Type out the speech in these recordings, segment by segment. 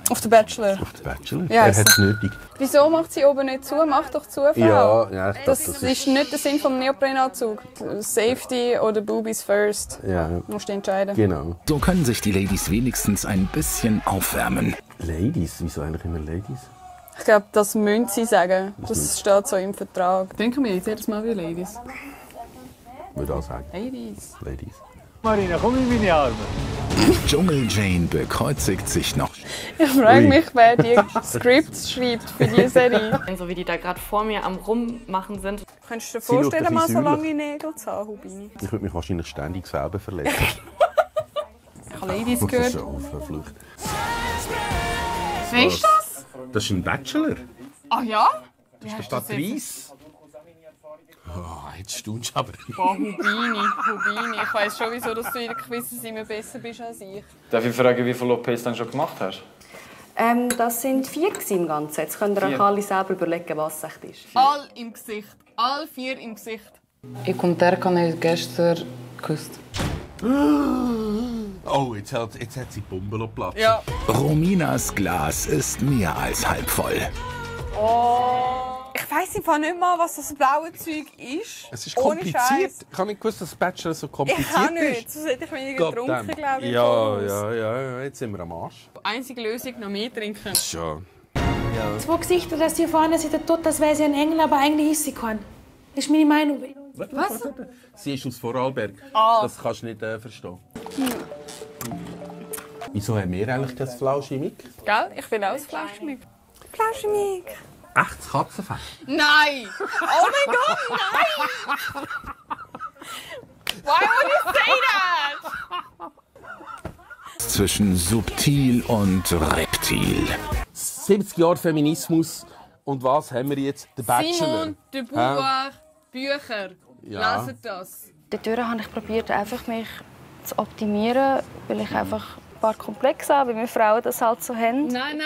Auf den Bachelor? Auf den Bachelor? Ja, er hat es nötig. Wieso macht sie oben nicht zu? Mach doch zu, Frau. Ja, ich das glaube, ist nicht der Sinn des Neoprenanzugs. Safety oder Boobies first. Ja, Musst du entscheiden. genau. So können sich die Ladies wenigstens ein bisschen aufwärmen. Ladies? Wieso eigentlich immer Ladies? Ich glaube, das müssen sie sagen. Das steht so im Vertrag. Denken wir jetzt jedes Mal wie Ladies. Ich würde auch sagen. Ladies. Ladies. Marina, komm in meine Arme. Dschungel Jane bekreuzigt sich noch. Ich frage mich, wer die Scripts schreibt für diese Serie. So wie die da gerade vor mir am Rummachen sind. Könntest du dir Sie schaut vorstellen, ein mal bisschen so lange Nägel zu haben, Hubini? Ich würde mich wahrscheinlich ständig selber verletzen. Ich habe Ladies Das gehört. ist schon verflucht. Wer ist das? Das ist ein Bachelor. Ah ja? Das ist der Patrice. Oh, jetzt staunst du aber. Boah, Hubini. Ich weiss schon, wieso dass du in den Quizzes immer besser bist als ich. Darf ich fragen, wie viele OPs du schon gemacht hast? Das sind 4 im Ganzen. Jetzt könnt ihr euch alle selber überlegen, was es echt ist. All im Gesicht. All 4 im Gesicht. Ik und Erkan heeft gestern geküsst. Oh, jetzt hat sie Bombe Platz. Ja. Rominas Glas ist mehr als halb voll. Oh. Ich weiss einfach nicht mal, was das blaue Zeug ist. Es ist Ohne kompliziert. Scheiß. Ich habe nicht gewusst, dass das Bachelor so kompliziert Ich auch nicht. ist. Sonst hätte ich weniger getrunken, glaube ich. Ja, jetzt sind wir am Arsch. Einzige Lösung, noch mehr trinken. Schon. Zwei Gesichter, dass die vorne sieht, tut, als wäre sie ein Engel, aber eigentlich ist sie kein. Das ist meine Meinung. Was? Sie ist aus Vorarlberg. Das kannst du nicht verstehen. Wieso haben wir eigentlich kein Flauschimig? Gell? Ich will auch ein Flauschimig. Flauschimig. Echtes Katzenfett? Nein! Oh mein Gott, nein! Why would you say that? Zwischen subtil und reptil. 70 Jahre Feminismus. Und was haben wir jetzt? Der Bachelor. Simon de Beauvoir, Bücher. Ja. Leset das. Dadurch habe ich probiert, einfach mich zu optimieren, weil ich einfach ein paar Komplexe habe, wie wir Frauen das halt so haben. Nein.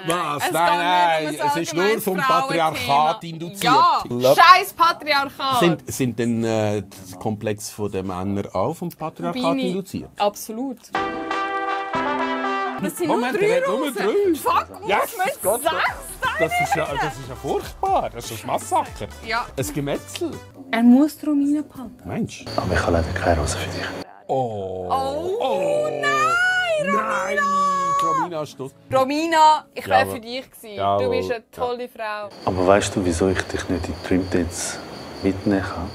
Was? Es Nein, geht nicht um es ist nur vom Patriarchat induziert. Ja, scheiß Patriarchat. Sind denn die Komplexe der Männer auch vom Patriarchat Bini. induziert? Absolut. Das sind Moment, nur 3 nur Rosen. 3. Fuck, Yes, muss man jetzt Gott, 6 Das ist ja furchtbar. Das ist ein Massaker. Ja. Ein Gemetzel. Er muss die Romina behalten. Meinst du? Aber ich habe leider keine Rose für dich. Oh, Nein! Romina Stuss. Romina, ich wäre Jawohl. für dich gewesen. Jawohl. Du bist eine tolle Frau. Aber weißt du, wieso ich dich nicht in die Dream Dates mitnehmen kann?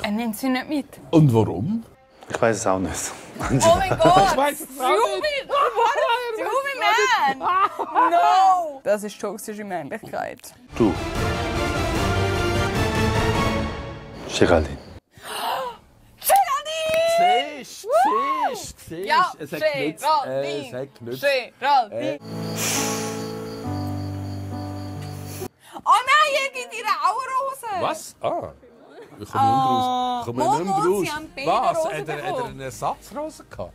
Er nimmt sie nicht mit. Und warum? Ich weiß es auch nicht. Oh mein Gott! weiss es auch nicht. Stupid man! No! Das ist toxische Männlichkeit. Du. Geraldine. Siehst. Ja, Es hat genützt. Es hat genützt. Geraldine! Oh nein, ihr gibt ihre auch Rose! Was? Ich komme nicht mehr raus. Sie haben beide Was? Rosen Hat er bekommen. eine Ersatzrose gehabt?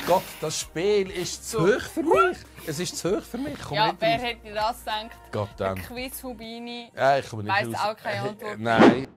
Gott, das Spiel ist zu hoch für mich. Es ist zu hoch für mich. Ich komme Ja, nicht wer raus. hätte das gedacht? Gott, Der Quiz Hubini Ich komme nicht weiss raus. auch keine Antwort. Nein.